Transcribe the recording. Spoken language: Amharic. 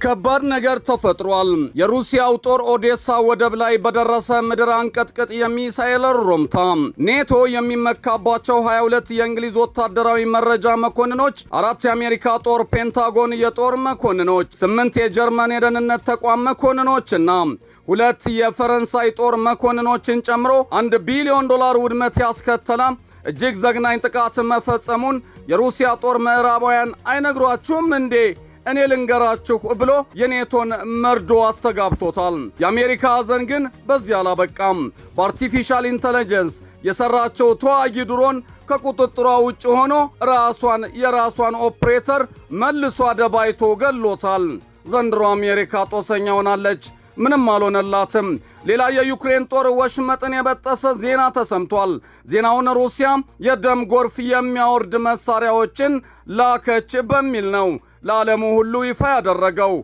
ከባድ ነገር ተፈጥሯል። የሩሲያው ጦር ኦዴሳ ወደብ ላይ በደረሰ ምድር አንቀጥቅጥ የሚሳኤል ሩምታ ኔቶ የሚመካባቸው 22 የእንግሊዝ ወታደራዊ መረጃ መኮንኖች፣ አራት የአሜሪካ ጦር ፔንታጎን የጦር መኮንኖች፣ ስምንት የጀርመን የደህንነት ተቋም መኮንኖችና ሁለት የፈረንሳይ ጦር መኮንኖችን ጨምሮ 1 ቢሊዮን ዶላር ውድመት ያስከተለ እጅግ ዘግናኝ ጥቃት መፈጸሙን የሩሲያ ጦር ምዕራባውያን አይነግሯችሁም እንዴ? እኔ ልንገራችሁ ብሎ የኔቶን መርዶ አስተጋብቶታል። የአሜሪካ ሐዘን ግን በዚህ አላበቃም። በ artificial intelligence የሰራቸው ተዋጊ ድሮን ከቁጥጥሯ ውጭ ሆኖ ራሷን የራሷን ኦፕሬተር መልሶ አደባይቶ ገሎታል። ዘንድሮ አሜሪካ ጦሰኛ ሆናለች። ምንም አልሆነላትም። ሌላ የዩክሬን ጦር ወሽመጥን የበጠሰ ዜና ተሰምቷል። ዜናውን ሩሲያ የደም ጎርፍ የሚያወርድ መሳሪያዎችን ላከች በሚል ነው ለዓለሙ ሁሉ ይፋ ያደረገው።